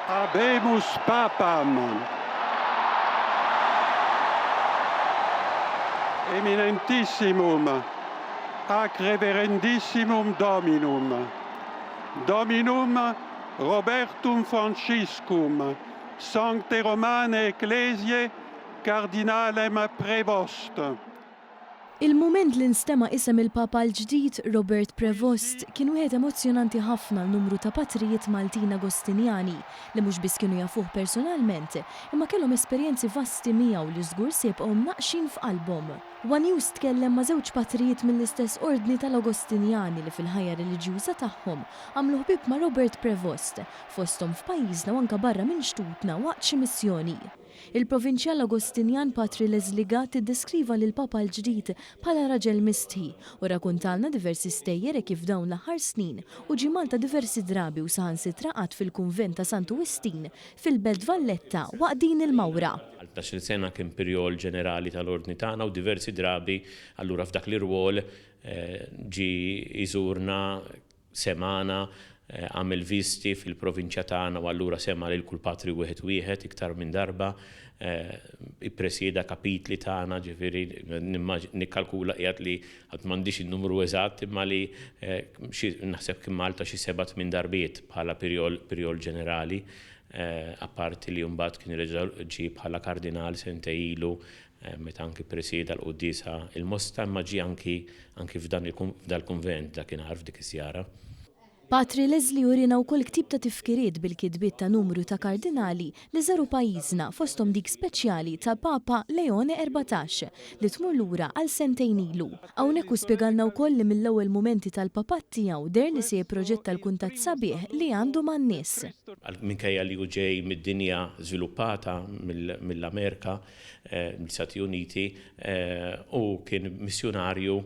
Habemus Papam! Eminentissimum ac reverendissimum Dominum, Dominum Robertum Franciscum, Sancte Romane Ecclesiae Cardinalem Prevost. Il-mument li nstema' isem il-Papa l-ġdid, Robert Prevost, kien wieħed emozzjonanti ħafna għal numru ta' patrijiet Maltin Agostinjani li mhux biss kienu jafuh personalment, imma kellhom esperjenzi vasti miegħu li żgur se jibqgħu mnaqqxin f'qalbhom. One News tkellem ma' żewġ patrijiet mill-istess ordni tal-Agostinjani li fil-ħajja reliġjuża tagħhom għamlu ħbieb ma' Robert Prevost, fosthom f'pajjiżna u anke barra minn xtutna waqt xi missjoni. Il-Provinċjal Agostinjan Patri Leslie Gatt iddeskriva lill-Papa l-ġdid bħala raġel mistħi u rrakuntalna diversi stejjer hekk kif f'dawn l-aħħar snin hu ġie Malta diversi drabi u saħansitra qagħad fil-Kunvent ta' Santu Wistin fil-Belt Valletta waqt din il-mawra. Għal 12-il sena kien Pirjol Ġenerali tal-Ordni tagħna u diversi drabi allura f'dak l-irwol ġie jżurna Semagħna, għamel viżti fil-provinċja tagħna u allura sema' lil kull patri wieħed wieħed iktar minn darba, ippresieda kapitli tagħna, ġifieri nikkalkula qiegħed li għad m'għandix in-numru eżatt imma li xi naħseb kien Malta xi seba' tmien darbiet bħala pirjol pirjol ġenerali, apparti li mbagħad kien reġa' ġie bħala kardinal sentejn ilu meta anki ppresieda l-quddiesa il-Mosta imma ġie anki anki f'dan f'dal-kunvent dakinhar f'dik iż-żjara. Patri Leslie uriena wkoll ktieb ta' tifkiriet bil-kitbiet ta' numru ta' kardinali li żaru pajjiżna fosthom dik speċjali tal-Papa Leone 14 li tmur lura għal sentejn ilu. Hawnhekk hu spjegalna wkoll li mill-ewwel mumenti tal-papat tiegħu deher li se jipproġetta l-kuntatt sabiħ li għandu man-nies. Minkejja li hu ġej mid-dinja żviluppata mill-Amerika, mill-Istati Uniti, hu kien missjunarju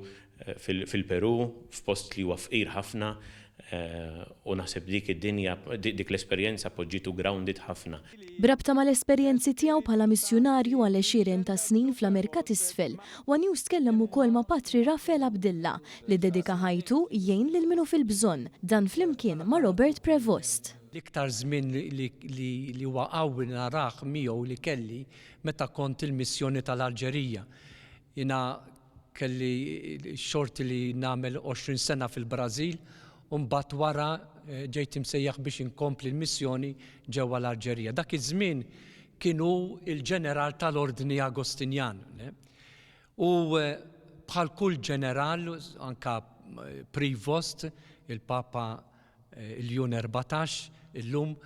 fil-Perù, f'post li huwa fqir ħafna, u naħseb dik id-dinja, dik l-esperjenza poġġietu grounded ħafna. B'rabta mal-esperjenzi tiegħu bħala missjunarju għal għexieren ta' snin fl-Amerika t'Isfel, one News tkellem ukoll ma' Patri Rafael Abdilla li ddedika ħajtu jgħin lil min hu fil-bżonn, dan flimkien ma' Robert Prevost. L-iktar żmien li huwa qawwi narah miegħu li kelli meta kont il-missjoni tal-Alġerija. Jiena kelli x-xorti li nagħmel 20 sena fil-Brażil u mbagħad wara ġejt imsejjaħ biex inkompli l-missjoni ġewwa l-Alġerija. Dak iż-żmien kien hu l-ġeneral tal-Ordni Agostinjan. U bħal kull ġeneral, anke Prevost, il-Papa Ljun 14, illum,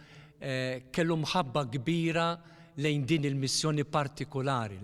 kellu mħabba kbira lejn din il-missjoni partikulari.